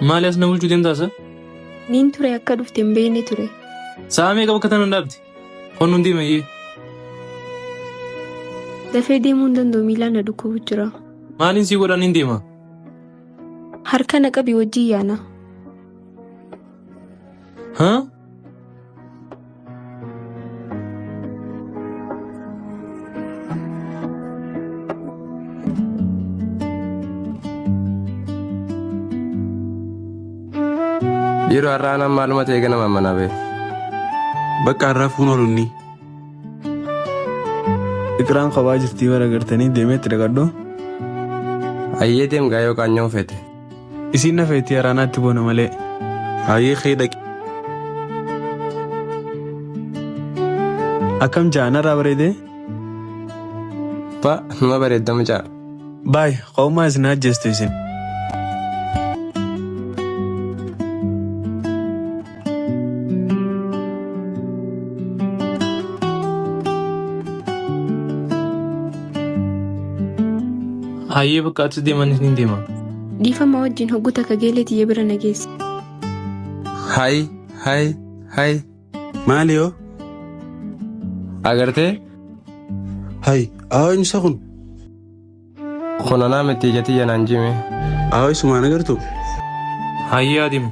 Maali as na bulchuu deemtaa sa? Niin ture akka dhufte hin beekne ture. Sa'a meeqa bakka tana dhaabde? Konnuun deema iyyee. Dafee deemuu hin danda'u miilaan na dhukkubu jira. Maaliin sii godhaan hin deema? Harka na qabi wajjin yaana. Haa? Dhiiroo har'a aanaan maaluma ta'e ganama manaa ba'e. Bakka har'aa fuun oolu inni. Iqraan kophaa jirtii bara gartanii deemee itti dhaqadhu. Hayyee deem gaa yoo qaanya'uu feete. Isiin na feetii araanaatti boona malee. Hayyee kee dhaqi. Akkam ja'a narraa bareedee? Pa numa bareedda mucaa. Baay qo'ummaa isin ajjeestu isin. Hayyee bakka atis deemanis ni deema. Dhiifama wajjin hoggu takka geelee tiyya bira na geessi. Hay hay hay. Maali yoo? Agartee? Hay, awaa eenyu isa kun? Kun anaa miti ija tiyya naan jime. Awaa isumaan agartu? Hayyee adeemu.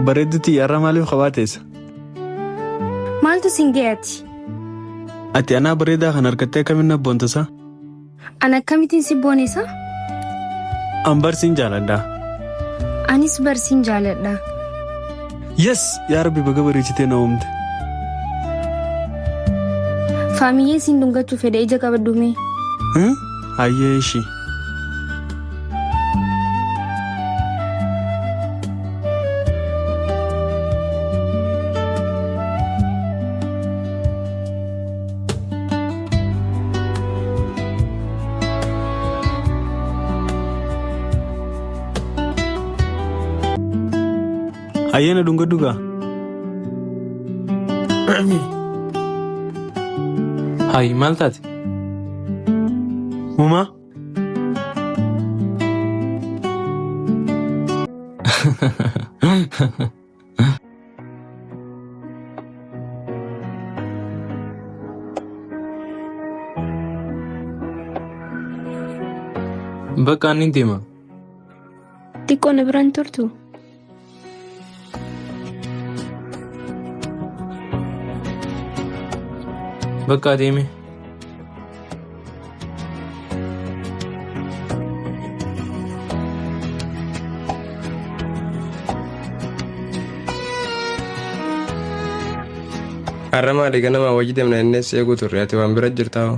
Bareeddu tiyya har'a maaliif kophaa teessa? Maaltu siin ga'e ati? Ati anaa bareedaa kan argattee akkamiin na boonta? An akkamittiin si boonesa? An barsiin jaaladha. Anis barsiin jaaladha. Yes! Yaa Rabbi baga bareechitee na uumte. Faamiyyee siin dhungachuu fedha ija qabadhu mee. Hayyee ishii. Hayyee na dhungadhu gaa. Hayi maal taate? Uumaa. Bakka ani deema. Xiqqoo na biraan turtu? Bakka adeeme. Har'a maali ganama wajji deemna innis eeguu turre ati waan bira jirtaa hoo?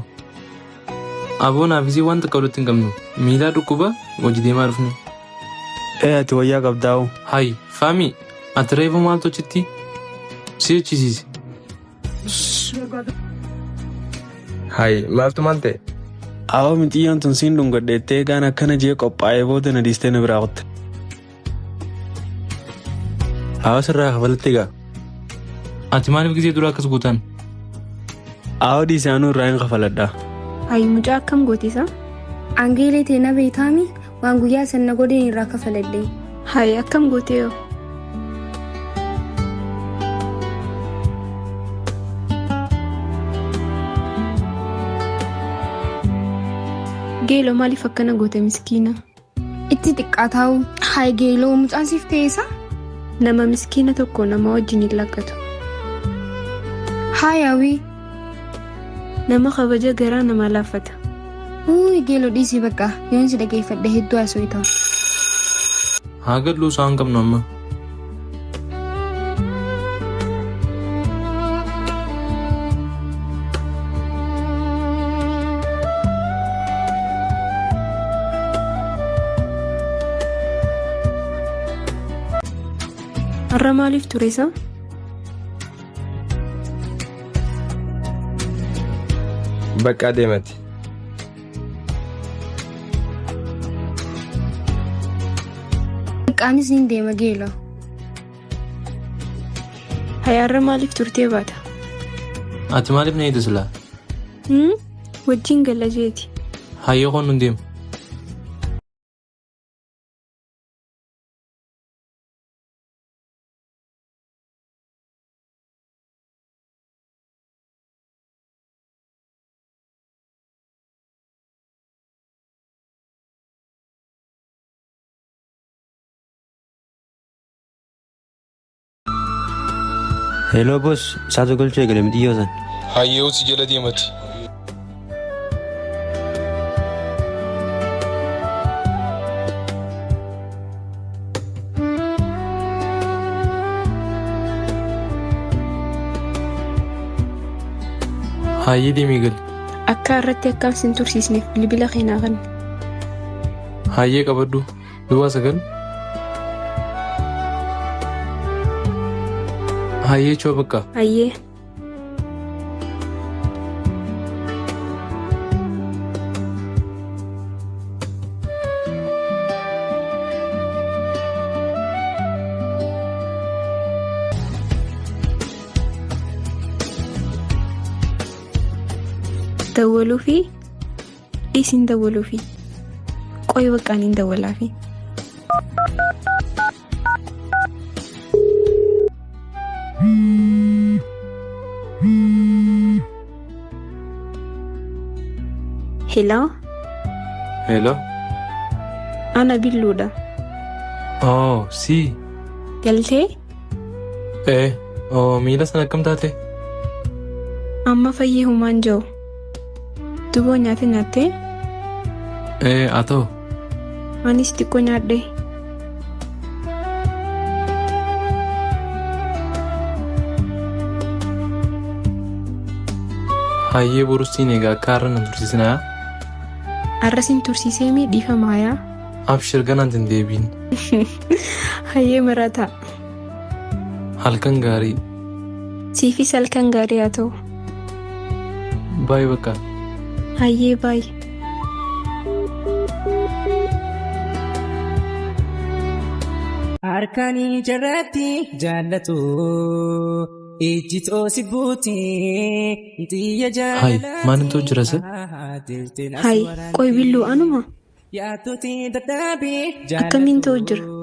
Aboon haafisii waan takka walitti hin qabnu. Miilaa dhukkuba hojii deemaa dhufne. Ee ati wayyaa qabdaa'u. Hayi faami ati reefu maaltu achitti si jechisiise? Hay maaltu maal ta'e? Awwa mixiyyoon tun siin dhungadheettee egaan akkana jee qophaa'ee booda na dhiistee na biraa kutte. Hawaasa irraa kafalatte gaa. Ati maaliif gisee dura akkas gootan? Awwa dhiisee anuu irraa hin kafaladha. Hayi mucaa akkam gootisa? Angeelee tee na beektaami waan guyyaa san na godheen irraa kafaladhe. Hayi akkam gootee yoo? Geeloo maaliif akkana goote miskiina? Itti xiqqaataa'u. Hayi geeloo mucaan siif ta'eessa? Nama miskiina tokko nama wajjin hin lakkatu. Hayi hawwii. Nama kabaja garaa nama laaffata. Uuyi geeloo dhiisii bakka yoon si dhageeffadhe hedduu haasofta. Haa gadluu isaan qabnu amma. Har'a maaliif ture isa? Bakka adeemati. Xiqqaanis ni deema geeloo. Hayaarra maaliif turtee baata? Ati maaliif na eegde silaa? Hmm? Wajjin galla jeeti. Hayyee koon nun deemu. Hello boss, isaatu galchuu eegale mixiyyoo san. Hayyee si jala deemati. Hayyee deemii gali. Akka irratti akkaan sin tursiisneef bilbila keenaa kenni. Hayyee qabadhu. Duwwaa 9. Hayyee choo bakka. Hayyee. Dawwaluufi dhiisin dawwaluufi qoy baqqaan hin dawwalaafi. Hello, Hello. Ana Billuudha. Oh, si. Galtee? Eh, oh, miila sana akkam taate? Amma fayyee humaan jiru. Duboo nyaata nyaattee? Eh, haa ta'u. Anis xiqqoo nyaadhe. Hayyee borus siin egaa akka har'a nan tursiisinaa. Har'a sin tursiisee mi dhiifama hayaa? Abshir ganaan hin deebiin. Hayyee marataa. Halkan gaarii. Siifis halkan gaarii haa ta'u. Baay'ee bakka. Hayyee baay'ee. Harkanii jarratti jaallatu ijji xoosi buuti xiyya Hay, maalintu jira se? Hay, qoy billuu anuma? Akkamiin ta'u jira?